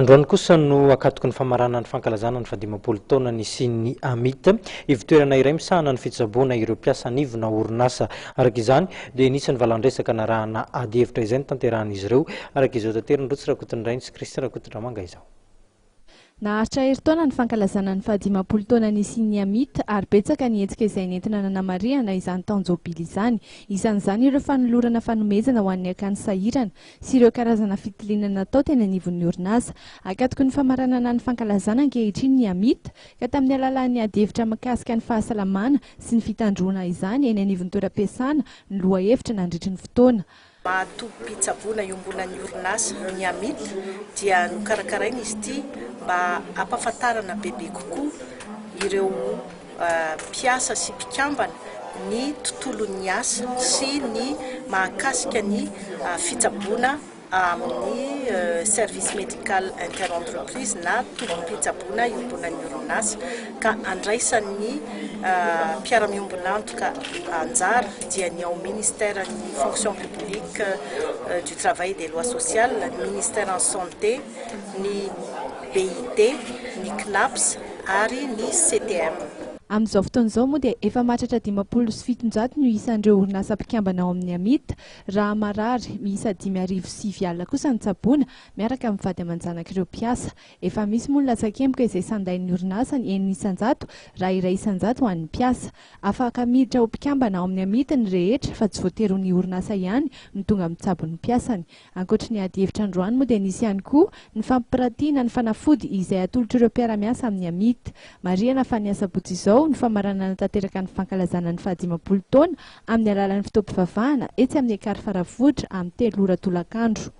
Androany kosa no akatoky ny famaranana ny fankalazana ny fahadimampolo taona nisian'ny AMIT, ivontoerana iray misahana ny fitsaboana ireo mpiasa anivona orinasa. Araka izany, dia nisy ny valan-dresaka narahana ady hevitra izay notanterahan'izy ireo, araka izao taterin'i Rotsy Rakotonirainy sy Christian Rakotondramanga izao. Naharitra herintaona ny fankalazana ny fahadimampolo taona nisian'ny AMIT ary betsaka ny hetsika izay nentina nanamarihana izany taon-jobily izany. Isan'izany ireo fanolorana fanomezana ho an'ny akany sahirana sy ireo karazana fitiliana natao teny anivon'ny orinasa. Akatoky ny famaranana ny fankalazana ankehitriny ny AMIT ka tamin'ny alalan'ny adihevitra mikasika ny fahasalamana sy ny fitandroana izany eny anivon'ny toeram-piasana ny lohahevitra nandritry ny fotoana. Maha tobim-pitsaboana iombonan'ny orinasa ny AMIT dia nokarakaraina izy ity mba hampahafantarana bebe kokoa ireo mpiasa sy mpikambana ny tontolon'ny asa sy ny mahakasika ny fitsaboana amin'ny service médical inter-entreprise na tobim-pitsaboana iombonan'ny orinasa ka andraisan'ny mpiara-miombon'antoka anjara dia ny ao ministeran'ny fonction publique du travail et des lois sociales, ny ministeran'ny santé, ny BIT, ny Cnaps ary ny CTM. Amin'izao fotoana izao moa dia efa mahatratra 750 no isan'ireo orinasa mpikambana ao amin'ny AMIT, raha marary miisa 905 kosa ny tsaboina miaraka amin'ny vady aman-janak'ireo mpiasa. Efa misy moa ny latsakemboka izay sandain'ny orinasa ny 6% raha 1% ho an'ny mpiasa. Afaka miditra ho mpikambana ao amin'ny AMIT ny rehetra fa tsy voatery ho ny orinasa ihany no tonga mitsabo ny mpiasany. Ankoatry ny ady hevitra androany moa dia nisy ihany koa ny fampiratiana ny fanafody izay atolotr'ireo mpiara-miasa amin'ny AMIT. Marihana fa ny asabotsy izao no famaranana tanteraka ny fankalazana ny fahadimampolo taona amin'ny alalan'ny fotoam-pivavahana etsy amin'ny Ekar Faravohitra amin'ny 3 ora tolakandro.